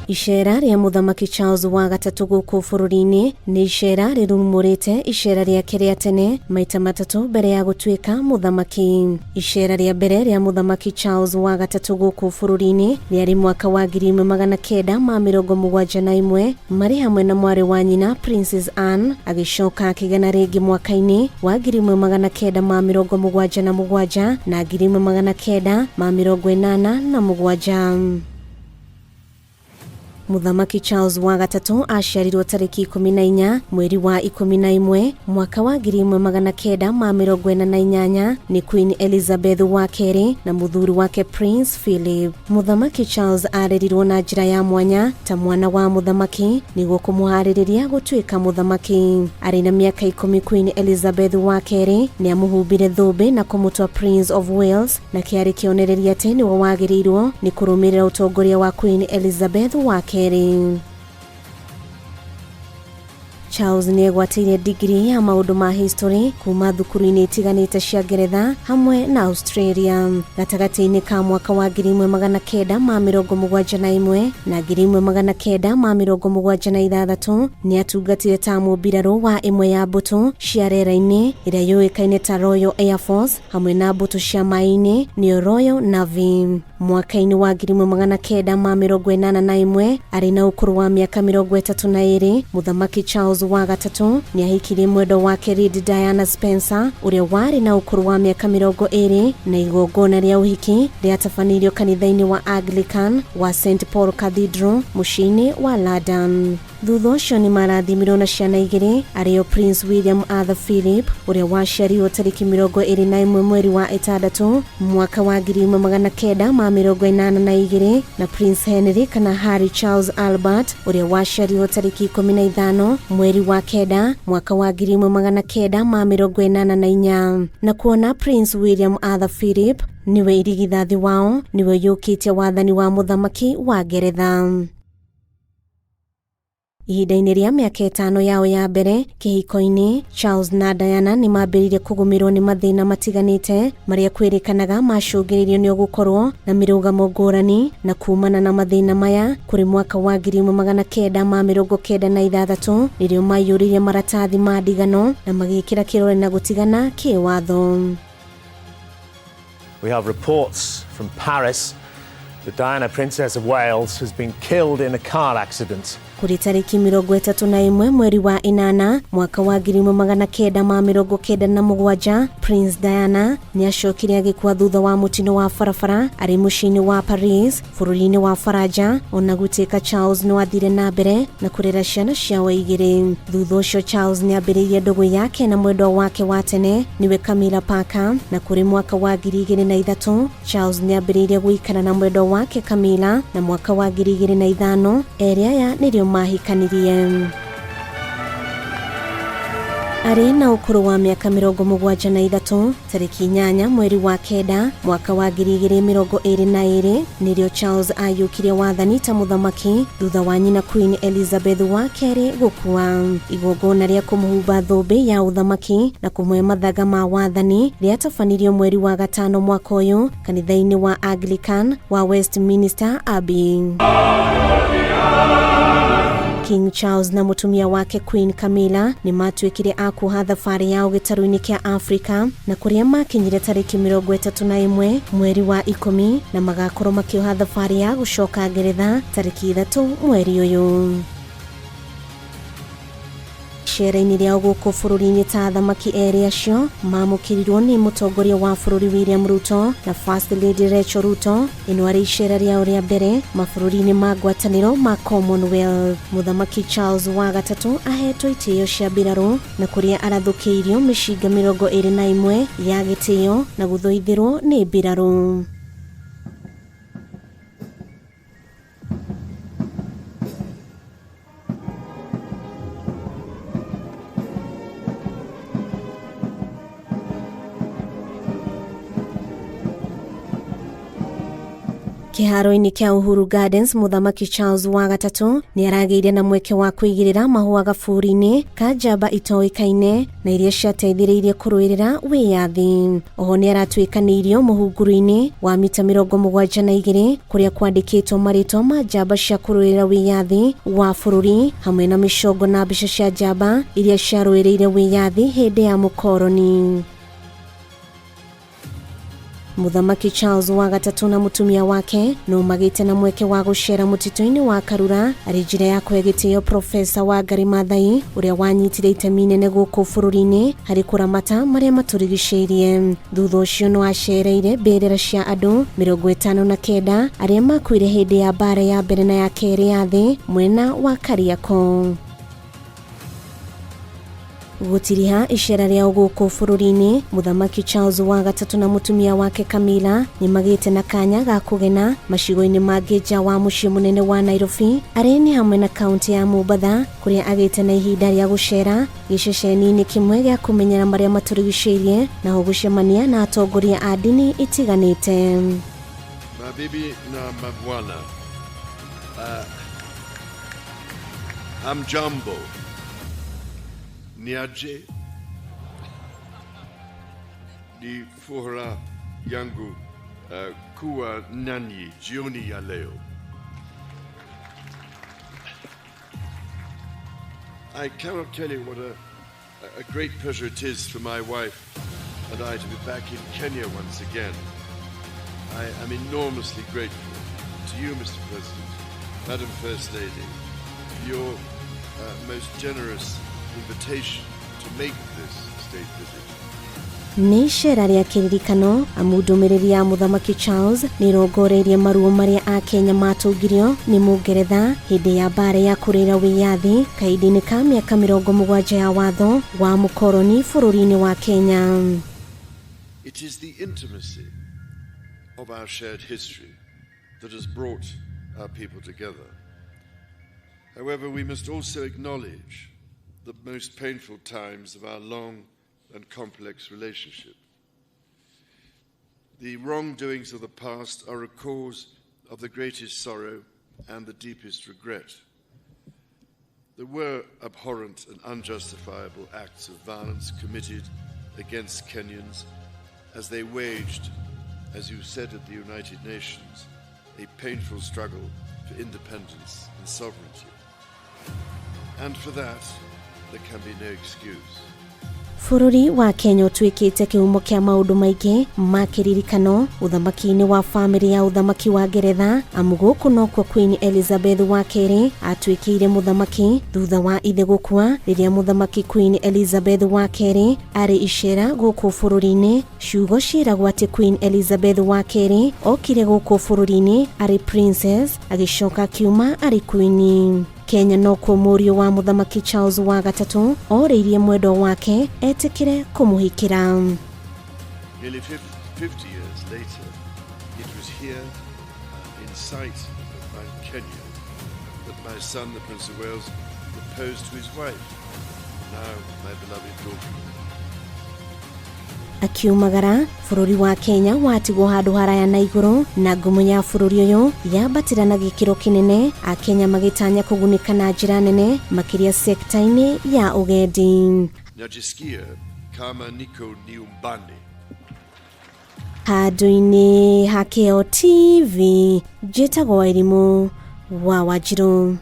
Icera rĩa Mũthamaki Charles wa gatatũ gũkũ bũrũri-inĩ nĩ icera rĩrumũrĩte icera rĩake rĩa tene maita matatũ mbere ya gũtuĩka mũthamaki. Icera rĩa mbere rĩa Mũthamaki Charles wa gatatũ gũkũ bũrũri-inĩ rĩarĩ mwaka wa 1971 marĩ hamwe na mwarĩ wa nyina Princess Anne, agĩcoka akĩgana rĩngĩ mwaka-inĩ wa 1977 na 1987. Mũthamaki Charles wa gatatũ aciarirwo tarĩki 14 mweri wa 11 mwaka wa 1948 nĩ Queen Elizabeth wa kerĩ na mũthuri wake Prince Philip. Mũthamaki Charles arerirwo na njĩra ya mwanya ta mwana wa mũthamaki nĩguo kũmũharĩrĩria gũtuĩka mũthamaki. Arĩ na mĩaka 10 Queen Elizabeth wa kerĩ nĩ amũhumbire thũmbĩ na kũmũtua Prince of Wales, na kĩarĩ kĩonereria atĩ nĩwe wagĩrĩirwo nĩ kũrũmĩrĩra ũtongoria wa Queen Elizabeth wa kerĩ. Charles nĩ egwatĩire digiri ya maũndũ ma history kuma thukuru-inĩ itiganĩte cia Ngeretha hamwe na Australia. Gatagatĩ-inĩ ka mwaka wa 1971 na 1976 nĩ atungatire ta mũmbirarũ wa ĩmwe ya mbũtũ cia rĩera-inĩ ĩrĩa yũĩkaine ta Royal Air Force hamwe na mbũtũ cia maĩ-inĩ nĩyo Royal Navy. Mwaka-inĩ wa 1981 arĩ na ũkũrũ wa mĩaka 32 Mũthamaki Charles wa gatatũ nĩ ahikirie mwendwa wake Lady Diana Spencer ũrĩa warĩ na ũkũrũ wa mĩaka 20 na igongona rĩa ũhiki rĩatabanĩirio kanitha-inĩ wa Anglican wa St Paul Cathedral mũciĩ-inĩ wa London. Thutha ũcio nĩ marathimirwo na ciana igĩrĩ arĩo Prince William Arthur Philip ũrĩa waciarirwo tarĩki 21 mweri wa 6 mwaka wa 1982 na Prince Henry kana Harry Charles Albert ũrĩa waciarirwo tarĩki 15 mweri wa 9 mwaka wa 1984. Na kuona Prince William Arthur Philip niwe irigithathi wao, niwe yũkĩtie wathani wa mũthamaki wa Ngeretha. Ihinda-inĩ rĩa mĩaka 5 yao ya mbere kĩhiko-inĩ, Charles na Diana nĩ mambĩrĩirie kũgũmĩrwo nĩ mathĩna matiganĩte marĩa kwĩrĩkanaga macũngĩrĩirio nĩ gũkorwo na mĩrũgamo ngũrani, na kumana na mathĩna maya kũrĩ mwaka wa 1996 nĩrĩo maiyũririe maratathi ma ndigano na magĩkĩra kĩrore na gũtigana kĩwatho. We have reports from Paris that Diana, Princess of Wales, has been killed in a car accident. Kũrĩ tarĩki 31 mweri wa 8 mwaka wa 1997 Prince Diana nĩ acokire agĩkua thutha wa mũtino wa barabara arĩ mũciĩ-inĩ wa Paris bũrũri-inĩ wa Faranja. Ona gũtuĩka Charles no athire na mbere na kũrera ciana ciao igĩrĩ. Thutha ũcio Charles nĩ ambĩrĩirie ndũgũ yake na mwendwa wake wa tene nĩwe Camilla Parker, na kũrĩ mwaka wa 2003 Charles nĩ ambĩrĩirie gũikara na mwendwa wake Camilla, na mwaka wa 2005 erĩ aya nĩrĩo mahikanirie. Arĩ na ũkũrũ wa mĩaka 73 tarĩki 8 mweri wa 9 mwaka wa 2022 nĩrĩo Charles ayũkirie wathani ta mũthamaki thutha wa nyina Queen Elizabeth wa kerĩ gũkua. Igongona rĩa kũmũhumba thũmbĩ ya ũthamaki na kũmũhe mathaga ma wathani rĩatabanirio mweri wa 5 mwaka ũyũ kanitha-inĩ wa Anglican wa Westminster Abbey. King Charles na mũtumia wake Queen Camilla nĩ matuĩkire a kuoha thabarĩ yao gĩtarũ-inĩ kĩa Afrika, na kũrĩa makinyire tarĩki 31 mweri wa 10 na magakorwo makĩoha thabarĩ ya gũcoka Ngeretha tarĩki 3 mweri ũyũ. Icera-inĩ rĩao gũkũ bũrũri-inĩ ta athamaki erĩ acio mamũkĩrirwo nĩ mũtongoria wa bũrũri William Ruto na First Lady Rachel Ruto. Ĩno arĩ icera rĩao rĩa mbere mabũrũri-inĩ ma ngwatanĩro ma Commonwealth. Mũthamaki Charles wa gatatũ ahetwo itĩo cia mbirarũ na kũrĩa arathũkĩirio mĩcinga 21 ya gĩtĩo na gũthũithĩrwo nĩ mbirarũ. Kĩharo-inĩ kĩa Uhuru Gardens, Mũthamaki Charles wa gatatũ nĩ aragĩire na mweke wa kũigĩrĩra mahũa gaburi-inĩ ka njamba itoĩkaine na iria ciateithĩrĩirie kũrũĩrĩra wĩyathi. Oho nĩ aratuĩkanĩirio mũhunguru-inĩ wa mita 72 kũrĩa kwandĩkĩtwo marĩtwa ma njamba cia kũrũĩrĩra wĩyathi wa bũrũri hamwe na mĩcongo na mbica cia njamba iria ciarũĩrĩire wĩyathi hĩndĩ ya mũkoroni. Mũthamaki Charles wa gatatũ na mũtumia wake no magĩte na mweke wa gũcera mũtitũ-inĩ wa Karura arĩ njĩra ya kũhe gĩtĩo Profesa Wangari Maathai ũrĩa wanyitire itemi inene gũkũ bũrũri-inĩ harĩ kũramata marĩa matũrigicĩirie. Thutha ũcio no acereire mbĩrĩra cia andũ 59 arĩa makuire hĩndĩ ya mbara ya mbere na ya kerĩ ya thĩ mwena wa Kariakoo. Gũtiriha icera rĩao gũkũ bũrũri-inĩ, Mũthamaki Charles wa gatatũ na mũtumia wake Camilla nĩ magĩte na kanya ga kũgena macigo-inĩ mangĩ nja wa mũciĩ mũnene wa Nairobi, arĩa nĩ hamwe na kaũntĩ ya Mombatha kũrĩa agĩte na ihinda rĩa gũcera gĩceceni-inĩ kĩmwe gĩa kũmenyera marĩa matũrigicĩirie naho gũcemania na atongoria a ndini itiganĩte. Mabibi na mabwana, hamjambo, niaje, ni furaha yangu kuwa nanyi jioni ya leo. I cannot tell you what a great pleasure it is for my wife and I to be back in Kenya once again. I am enormously grateful to you, Mr. President, Madam First Lady, for your most generous invitation to make this state visit. Nĩ icera rĩa kĩririkano amu ndũmĩrĩri ya Mũthamaki Charles nĩ ĩrongoreirie maruo marĩa Akenya matũngirio nĩ Mũngeretha hĩndĩ ya mbara ya kũrũĩra wĩyathi kahinda-inĩ ka mĩaka 70 ya watho wa mũkoroni bũrũri-inĩ wa Kenya. It is the intimacy of our shared history that has brought our people together. However, we must also acknowledge the most painful times of our long and complex relationship. The wrongdoings of the past are a cause of the greatest sorrow and the deepest regret. There were abhorrent and unjustifiable acts of violence committed against Kenyans as they waged, as you said at the United Nations, a painful struggle for independence and sovereignty. And for that, there can be no excuse. Bũrũri wa Kenya ũtuĩkĩte kĩhumo kĩa maũndũ maingĩ ma kĩririkano ũthamaki-inĩ wa bamĩrĩ ya ũthamaki wa Ngeretha, amu gũkũ nokuo Queen Elizabeth wa kerĩ atuĩkĩire mũthamaki thutha wa ithe gũkua. Rĩrĩa mũthamaki Queen Elizabeth wa kerĩ arĩ icera gũkũ bũrũri-inĩ, ciugo ciĩragwo atĩ Queen Elizabeth wa kerĩ okire gũkũ bũrũri-inĩ arĩ princess, agĩcoka akiuma arĩ queen. Kenya nokuo mũriũ wa Mũthamaki Charles wa gatatũ orĩirie mwendwa wake etĩkĩre kũmũhikĩra. Nearly 50 years later, it was here, in sight of Mount Kenya, that my son, the Prince of Wales, proposed to his wife, now my beloved daughter. Akiumagara bũrũri wa Kenya watigwo handũ haraya na igũrũ na ngumo ya bũrũri ũyũ yambatĩra na gĩkĩro kĩnene, Akenya magĩtanya kũgunĩka na njĩra nene makĩria sekta-inĩ ya ũgendi. Najisikia kama niko nyumbani. Handũ-inĩ ha Kĩo TV, njĩtagwo Wairimu wa Wanjirũ.